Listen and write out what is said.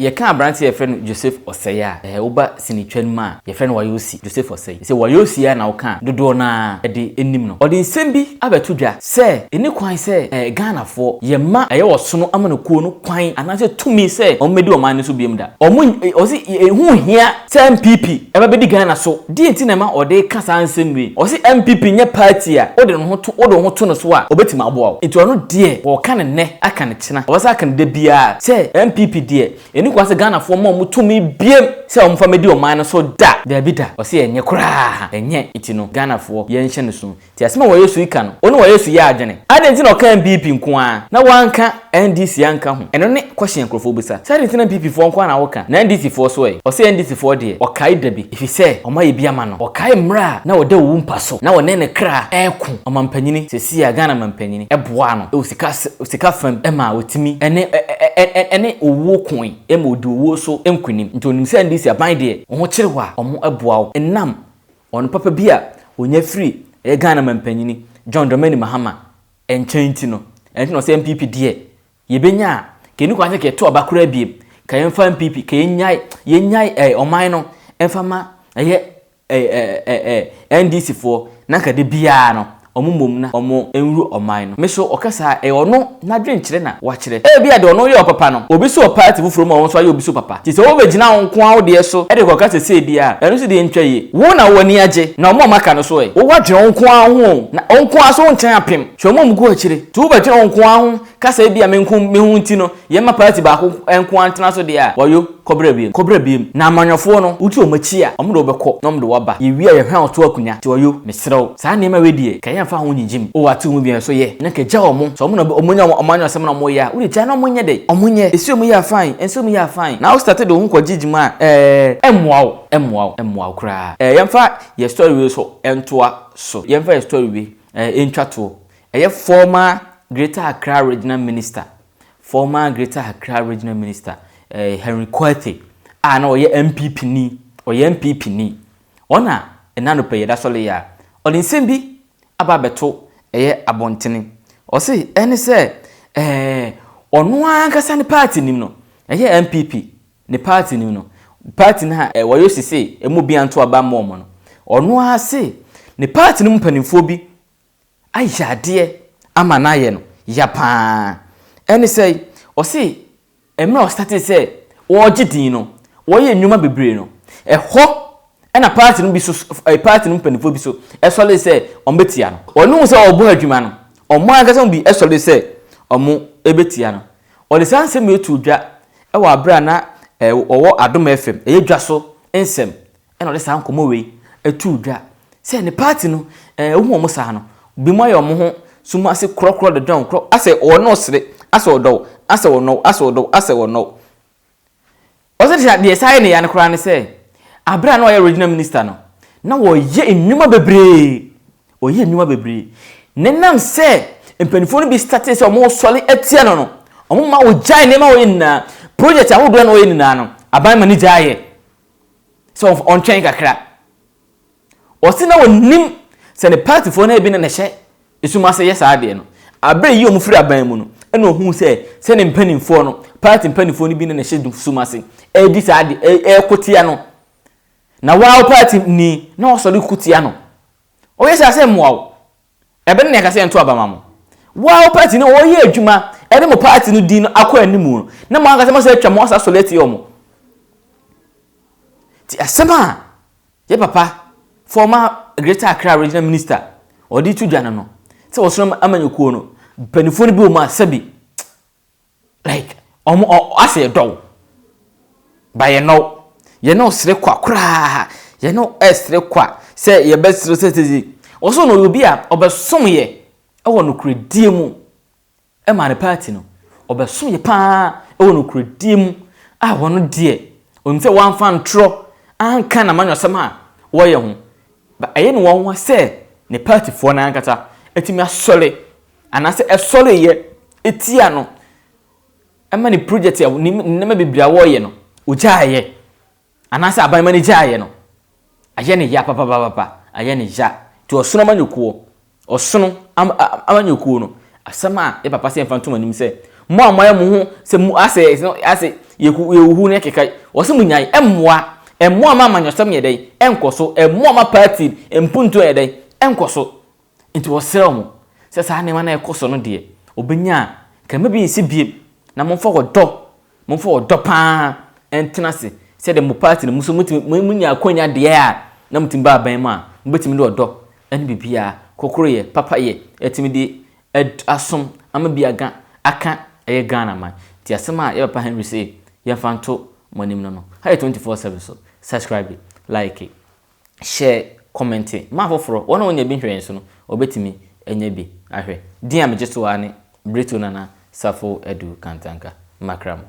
Yɛka aberanteɛ a yɛfrɛ no Joseph Osei a, ɛɛ woba sinitwa no mu a, yɛfrɛ no Wayosi, Joseph Osei. Sɛ Wayosi a na woka a, dodoɔ no ara de nim no. Ɔde nsɛm bi abɛto dwa sɛ ɛnni kwan sɛ ɛɛ Ghanafoɔ yɛma ɛyɛ ɔsono amanyɔkuo no kwan anaasɛ tumi sɛ wɔmmɛdi ɔman no so biom da. Wɔn, ɔse ɛho nhia sɛ NPP ɛba bɛdi Ghana so. Deɛ nti na ɛma ɔde reka saa nsɛm wei? Ɔse NPP nyɛ party a wode ne ho to, wode wo ho to no so a ɔbɛtumi aboa wo. Nti ɔno deɛ ɔreka no nnɛ aka no kyena, ɔbɛsan aka no da biara sɛ NPP deɛ ɛnni kwan sɛ Ghanafoɔ ma wɔn tumi biom sɛ wɔmfa mmɛdi ɔman no so da. Daabi da. Ɔse ɛnyɛ koraa, ɛnyɛ. Nti no Ghanafoɔ yɛnhyɛ no so. Nti asɛm a Wɔyesu yi ka no, wo ne Wɔyesu yɛ adwene? Adɛn nti na ɔka NPP nko ara na wanka NDC anka ho? Ɛno ne question a nkurɔfoɔ bisa. Sɛ adɛn nti na NPP foɔ nko ara na woka, na NDC foɔ so ɛ? Ɔse NDC foɔ deɛ, ɔkae da bi, efisɛ wɔayɛ bi ama no. Ɔkae mmerɛ a na ɔda owu mpa so, na ɔne ne kra reko. Ɔmampanyini, seesei a Ghana mampanyini, boaa no wɔ sika sika fam maa ɔtumi ne ɛne owuo koe ma ɔdii owuo so nkonim. Nti ɔnim sɛ NDC aban deɛ, wo ho kyere wo a, wɔboa wo. Ɛnam Ɔno papa bi a ɔnya firi ɛyɛ Ghana mampanyini John Dramani Mahama nkyɛn nti no, ɛno nti na ɔsɛ NPP deɛ yɛbɛnya a, ka ɛni kwan sɛ ka yɛto aba koraa biem, ka yɛmfa NPP, ka yɛnyae, yɛnyae ɛɛ ɔman no ɛmfa ma ɛyɛ ɛɛ ɛɛ ɛɛ NDC foɔ na nka da biara no wɔn mmom na wɔn nwuru ɔman no. Me so ɔka saa a, ɛyɛ ɔno n'adwenkyerɛ na wakyerɛ. Ebia deɛ ɔno yɛ ɔpapa no, obi so wɔ party foforɔ mu a ɔno nso ayɛ obi so papa. Nti sɛ wobɛgyina wo nko ara wo deɛ so de kɔka sɛ sei deɛ a, ɛno nso deɛ ɛntwa yie. Wo na w'ani agye, na wɔn a wɔaka no so ɛ? Wo woadwene wo nko ara ho o, na wo nko ara so wonkyɛn apem. Hwɛ wɔn a wɔgu akyire. Nti wobɛdwene wo nko ara ho ka sɛ ebia me nko me ho nti no, yɛmma party baako nko ara ntena so deɛ a, wayo. Kɔbra wiem, kɔbra wiem. Na amanyɔfoɔ no, woti wɔn akyi a, wɔn de wo bɛkɔ na wɔn de wo aba. Yɛwie a, yɛhwɛ a wɔto akunya. Nti ɔyo, mesrɛ wo, saa nneɛma wei deɛ, ka yɛmfa ho nyingyim. O ate wo mu biara so yɛ, na nka gya wɔn. Sɛ wɔn na wɔn anya wɔn amanyɔsɛm na wɔyɛ a, wode gyae na wɔnyɛ dɛn? Wɔnyɛ. Ɛsi wɔn yie a, fine, ɛnsi wɔn yie a, fine. Na wo starte de wo ho kɔgye gyim a, ɛɛ, ɛmmoa wo, ɛmmoa wo, ɛmmoa wo koraa. Ɛɛ, yɛmfa yɛ story wei so ntoa so. Yɛmfa yɛ story wei, ɛɛ, ntwa toɔ. Ɛyɛ former Greater Accra Regional Minister, Former Greater Accra Regional Minister eh, Henry Quartey a na ɔyɛ NPP ni, ɔyɛ NPP ni. Ɔna ɛna anɔpa yi ɛda sɔre yi a, ɔde nsɛm bi aba abɛto ɛyɛ abɔntene. Ɔse ɛne sɛ eh, ɔno ankasa ne party nim no, ɛyɛ NPP ne party nim no, party no a eh, wɔyɛ osese emu bi anto aba mmɔ wɔn no, ɔno ara se ne party no mu mpanimfoɔ bi ayɛ adeɛ ama no ayɛ no ya paa. Ɛne sɛ, ɔse mmerɛ a ɔstartee sɛ ɔregye din no, ɔreyɛ nnwuma bebree no, ɛhɔ ɛna party no bi so, party no mpanimfoɔ bi so ɛsɔre sɛ wɔbɛtia no. Ɔno hu sɛ ɔrebɔ adwuma no, wɔn ankasa mu bi ɛsɔre sɛ wɔbɛtia no. Ɔde saa nsɛm wei too dwa wɔ aberɛ a na ɔwɔ Adom FM, ɛyɛ dwa so nsɛm Ɛna ɔde saa nkɔmmɔ wei too dwa sɛ ne party no, ɛɛ wohu wɔn saa no, binom ayɛ wɔn ho sum ase korɔkorɔ dodɔn korɔ asɛ wɔne wo sere, asɛ ɔdɔ wo, asɛ ɔnɔ wo, asɛ ɔdɔ wo, asɛ ɔnɔ wo. Ɔsɛ deɛ deɛ saa yɛ ne ya no koraa ne sɛ, abere a na ɔyɛ regional minister no, na wɔyɛ nnwuma bebree, ɔyɛ nnwuma bebree. Ne nam sɛ mpanimfoɔ no bi startee sɛ wɔresɔre atia no no, wɔn ma wɔgyae nneɛma a wɔyɛ nyinaa, project ahodoɔ a na wɔyɛ nyinaa no, aban ma ne gyaeɛ. sɛ ɔntwɛn kakra. Ɔse na ɔnim sɛ ne partyfoɔ no bi na na ɛhyɛ esum ase yɛ saa adeɛ no. Aberɛ yi wɔn firi aban mu no, ɛna ɔhuu sɛ sɛ ne mpanimfoɔ no, party mpanimfoɔ no bi na na ɛhyɛ sum ase ɛredi saa adeɛ, ɛreko tia no. Na waa wo party ni na ɔsɔre ko tia no. Ɔyɛ saa sɛ mmoa wo. Ɛbɛn na yɛka sɛ yɛnto aba ma mo. Waa wo party no ɔreyɛ adwuma ɛde mo party no din no akɔ anim no, na mo ankasa mo asɛ atwa mo asa asɔre atia wɔn. Ti asɛm a yɛ papa former Greater Accra Regional Minister ɔde to dwa no no, sɛ wɔsono amanyɔkuo no, mpanimfoɔ no bi wɔ mu a sɛbi Like ɔmo ɔ asɛ yɛ dɔ wo ba yɛ nɔ wo yɛ ne wo sere kwa koraa yɛ ne wo ɛsere kwa sɛ yɛ bɛ sere sɛ sɛ ɔso no ɔyɛ obi a ɔbɛsom yɛ ɛwɔ nokoredie mu ɛma ne party no ɔbɛsom yɛ paa ɛwɔ nokoredie mu a wɔn deɛ onim sɛ wɔamfa ntorɔ anka n'amanyɔsɛm a wɔyɛ ho ba ɛyɛ ne wɔn nwa sɛ ne partyfoɔ no ankasa atumi asɔre anaasɛ ɛsɔreeɛ tia no ma ne project a ne nneɛma bebree a wɔreyɛ no ɔgyaeɛ anaasɛ aban ma no gyaeɛ no ayɛ ne ya papapapa ayɛ ne ya nti ɔsono amanyɔkuo ɔsono amanyɔkuo no asɛm a yɛ papa sɛ yɛmfa ntom anim sɛ mo a moayɛ mo ho sɛ mo asɛ asɛ. Yɛhuhu ne keka wɔsɛ mo nyae ɛmmoa, ɛmmoa ma amanyɔsɛm yɛ dɛn ɛnkɔ so, ɛmmoa ma party mpuntuo yɛ dɛn ɛnkɔ so. Nti wɔsrɛ wɔn sɛ saa nneɛma no ɛkɔ so no deɛ, obɛnya a kama bi nsi biem na momfa ɔdɔ, momfa ɔdɔ paa ɛntena ase sɛdeɛ mo party no mo so motumi mo nya akwanya deɛ a na motumi ba aban mu a, mobɛtumi de ɔdɔ ɛne biribiara kokoroyɛ papayɛ ɛtumi de asom ama bi aga aka ɛyɛ Ghana man. Nti asɛm a yɛ papa Henry sɛ yɛmfa nto mo anim no ha yɛ 24/7 so. Subscribe, like, share, comment ma afoforɔ wɔn a wɔnya bi nhwɛ yɛn so no wɔbɛtumi anya bi ahwɛ. Din a megye so a ne Brito Nana Safo Edu Kantanka Makram.